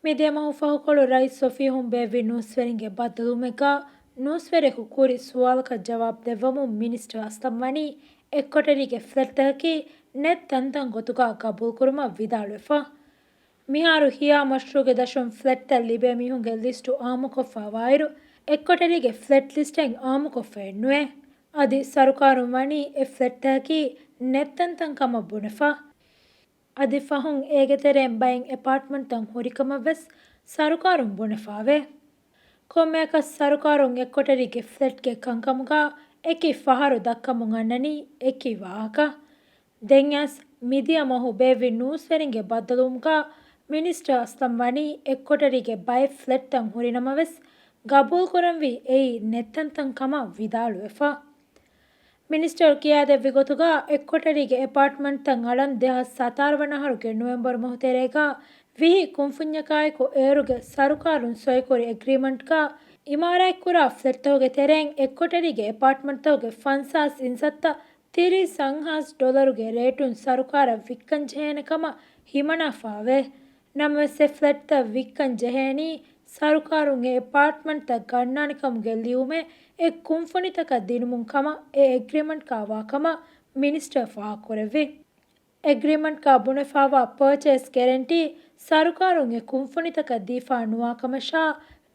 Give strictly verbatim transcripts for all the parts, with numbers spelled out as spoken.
މިދިޔަ މަހު ފަހުކޮޅު ރައީސް އޮފީހުން ބޭއްވި ނޫސްވެރިންގެ ބައްދަލުވުމެއްގާ ނޫސްވެރިޔަކު ކުރި ސުވާލަކަށް ޖަވާބު ދެއްވަމުން މިނިސްޓަރ އަސްލަމް ވަނީ އެއްކޮޓަރީގެ ފްލެޓްތަކަކީ ނެތް ތަންތަން ގޮތުގާ ގަބޫލުކުރުމަށް ވިދާޅުވެފަ. މިހާރު ހިޔާ މަޝްރޫގެ ދަށުން ފްލެޓްތައް ލިބޭ މީހުންގެ ލިސްޓު އާއްމުކޮށްފަވާއިރު، އެއްކޮޓަރީގެ ފްލެޓް ލިސްޓެއް އާއްމުކޮށްފައެއްނުވޭ. އަދި ސަރުކާރުން ވަނީ އެ ފްލެޓްތަކަކީ ނެތް ތަންތަން ކަމަށް ބުނެފަ. އަދި ފަހުން އޭގެ ތެރެއިން ބައެއް އެޕާޓްމަންޓްތައް ހުރިކަމަށްވެސް ސަރުކާރުން ބުނެފަވޭ. ކޮންމެއަކަސް ސަރުކާރުން އެއްކޮޓަރީގެ ފްލެޓްގެ ކަންކަމުގާ އެކި ފަހަރު ދައްކަމުން އަންނަނީ އެކި ވާހަކަ. ދެން އައިސް މިދިޔަ މަހު ބޭއްވި ނޫސްވެރިންގެ ބައްދަލުވުމުގާ މިނިސްޓަރ އަސްލަމް ވަނީ އެއްކޮޓަރީގެ ބައެއް ފްލެޓްތައް ހުރިނަމަވެސް، ގަބޫލުކުރަންވީ އެއީ ނެތްތަންތަން ކަމަށް ވިދާޅުވެފަ. މިނިސްޓަރު ކިޔާދެއްވި ގޮތުގާ، އެއްކޮޓަރީގެ އެޕާޓްމަންޓްތައް އަޅަން ދެހާސް ސަތާރަ ވަނަ އަހަރުގެ ނޮވެމްބަރު މަހު ތެރޭގާ ވިހި ކުންފުންޏަކާއެކު އޭރުގެ ސަރުކާރުން ސޮއިކުރި އެގްރީމަންޓްގާ އިމާރާތްކުރާ ފްލެޓްތަކުގެ ތެރެއިން އެއްކޮޓަރީގެ އެޕާޓްމަންޓްތަކުގެ ފަންސާސް އިންސައްތަ ތިރީސް އަށް ޑޮލަރުގެ ރޭޓުން ސަރުކާރަށް ވިއްކަން ޖެހޭނެ ކަމަށް ހިމަނާފަވޭ. ނަމަވެސް އެ ފްލެޓްތައް ވިއްކަން ޖެހޭނީ ސަރުކާރުން އެ އެޕާޓްމަންޓްތައް ގަންނާނެ ކަމުގެ ލިޔުމެއް އެ ކުންފުނިތަކަށް ދިނުމުން ކަމަށް އެ އެގްރީމަންޓްގާ ވާ ކަމަށް މިނިސްޓަރ ފާހަގަކުރެއްވި. އެގްރީމަންޓްގާ ބުނެފަވާ ޕަރޗޭސް ގެރެންޓީ ސަރުކާރުން އެ ކުންފުނިތަކަށް ދީފާ ނުވާ ކަމަށާ،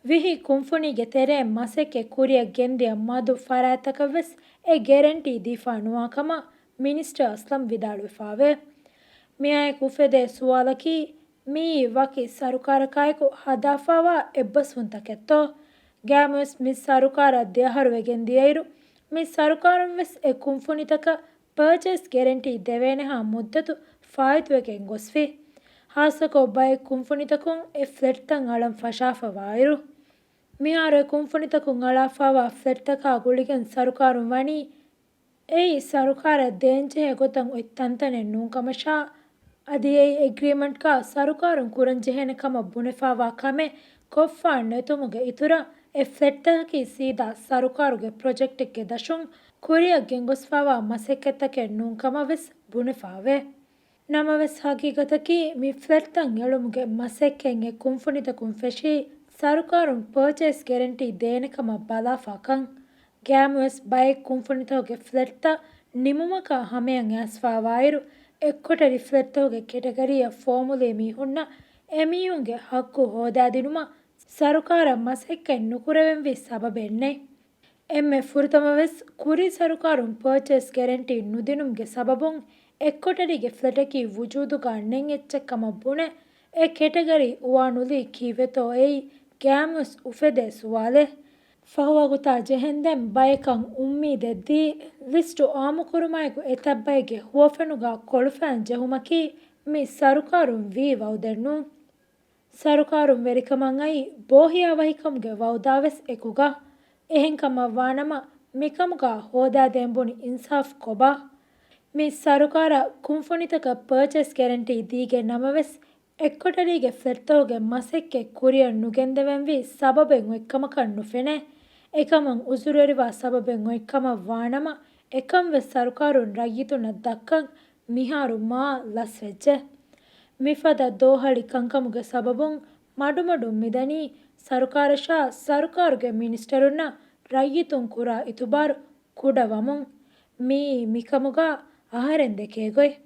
ވިހި ކުންފުނީގެ ތެރެއިން މަސައްކަތް ކުރިއަށް ގެންދިޔަ މަދު ފަރާތްތަކަށްވެސް އެ ގެރެންޓީ ދީފާ ނުވާ ކަމަށް މިނިސްޓަރ އަސްލަމް ވިދާޅުވެފަވޭ. މިއާއެކު އުފެދޭ ސުވާލަކީ، މިއީ ވަކި ސަރުކާރަކާއެކު ހަދާފަވާ އެއްބަސްވުންތަކެއްތޯ؟ ގައިމުވެސް މި ސަރުކާރަށް ދެއަހަރުވެގެން ދިޔައިރު، މި ސަރުކާރުންވެސް އެ ކުންފުނިތަކަށް ޕަރޗޭސް ގެރެންޓީ ދެވޭނެހާ މުއްދަތު ފާއިތުވެގެން ގޮސްފި. ހާއްސަކޮށް ބައެއް ކުންފުނިތަކުން އެ ފްލެޓްތައް އަޅަން ފަށާފަވާއިރު، މިހާރު އެ ކުންފުނިތަކުން އަޅާފަވާ ފްލެޓްތަކާ ގުޅިގެން ސަރުކާރުން ވަނީ އެއީ ސަރުކާރަށް ދޭންޖެހޭ ގޮތަށް އޮތް ތަންތަނެއް ނޫންކަމަށާ، އަދި އެއީ އެގްރީމަންޓްގާ ސަރުކާރުން ކުރަންޖެހޭނެ ކަމަށް ބުނެފަވާ ކަމެއް ކޮށްފާ ނެތުމުގެ އިތުރަށް، އެ ފްލެޓްތަކަކީ ސީދާ ސަރުކާރުގެ ޕްރޮޖެކްޓެއްގެ ދަށުން ކުރިއަށް ގެންގޮސްފަވާ މަސައްކަތްތަކެއް ނޫންކަމަށް ވެސް ބުނެފަވޭ. ނަމަވެސް، ހަގީގަތަކީ މި ފްލެޓްތައް އެޅުމުގެ މަސައްކަތް އެ ކުންފުނިތަކުން ފެށީ ސަރުކާރުން ޕަރޗޭސް ގެރެންޓީ ދޭނެ ކަމަށް ބަލާފާކަން. ގައިމުވެސް ބައެއް ކުންފުނިތަކުގެ ފްލެޓްތައް ނިމުމަކާ ހަމަޔަށް އައިސްފާވާއިރު، އެއްކޮޓަރި ފްލެޓްތަކުގެ ކެޓަގަރީއަށް ފޯމުލީ މީހުންނަށް އެމީހުންގެ ހައްގު ހޯދާދިނުމަށް ސަރުކާރަށް މަސައްކަތް ނުކުރެވެންވީ ސަބަބެއް ނެތް. އެންމެ ފުރަތަމަވެސް، ކުރީ ސަރުކާރުން ޕަރޗޭސް ގެރެންޓީ ނުދިނުމުގެ ސަބަބުން އެއްކޮޓަރީގެ ފްލެޓަކީ ވުޖޫދުގަ ނެތް އެއްޗެއް ކަމަށް ބުނެ، އެ ކެޓަގަރީ އުވާނުލީ ކީއްވެތޯ އެއީ ގައިމުވެސް އުފެދޭ ސުވާލެއް. ފަހުވަގުތާ ޖެހެންދެން ބަޔަކަށް އުއްމީދެއްދީ، ލިސްޓު އާއްމުކުރުމާއެކު އެތައްބައެއްގެ ހުވަފެނުގާ ކޮޅުފައިން ޖެހުމަކީ މި ސަރުކާރުން ވީ ވައުދެއްނޫން. ސަރުކާރުން ވެރިކަމަށް އައީ ބޯހިޔާވަހިކަމުގެ ވައުދާވެސް އެކުގަ. އެހެންކަމަށް ވާނަމަ، މިކަމުގާ ހޯދާދޭން ބުނި އިންސާފް ކޮބާ؟ މި ސަރުކާރަށް ކުންފުނިތަކަށް ޕަރޗޭސް ގެރެންޓީ ދީގެން ނަމަވެސް، އެއްކޮޓަރީގެ ފްލެޓްތަކުގެ މަސައްކަތް ކުރިއަށް ނުގެންދެވެންވީ ސަބަބެއް އޮތްކަމަކަށް ނުފެނޭ. އެކަމަށް އުޒުރުވެރިވާ ސަބަބެއް އޮތްކަމަށް ވާނަމަ، އެކަންވެސް ސަރުކާރުން ރައްޔިތުންނަށް ދައްކަން މިހާރު މާ ލަސްވެއްޖެ. މިފަދަ ދޯހަޅި ކަންކަމުގެ ސަބަބުން މަޑުމަޑުން މިދަނީ ސަރުކާރަށާ ސަރުކާރުގެ މިނިސްޓަރުންނަށް ރައްޔިތުން ކުރާ އިތުބާރު ކުޑަވަމުން. މިއީ މިކަމުގާ އަހަރެން ދެކޭ ގޮތް.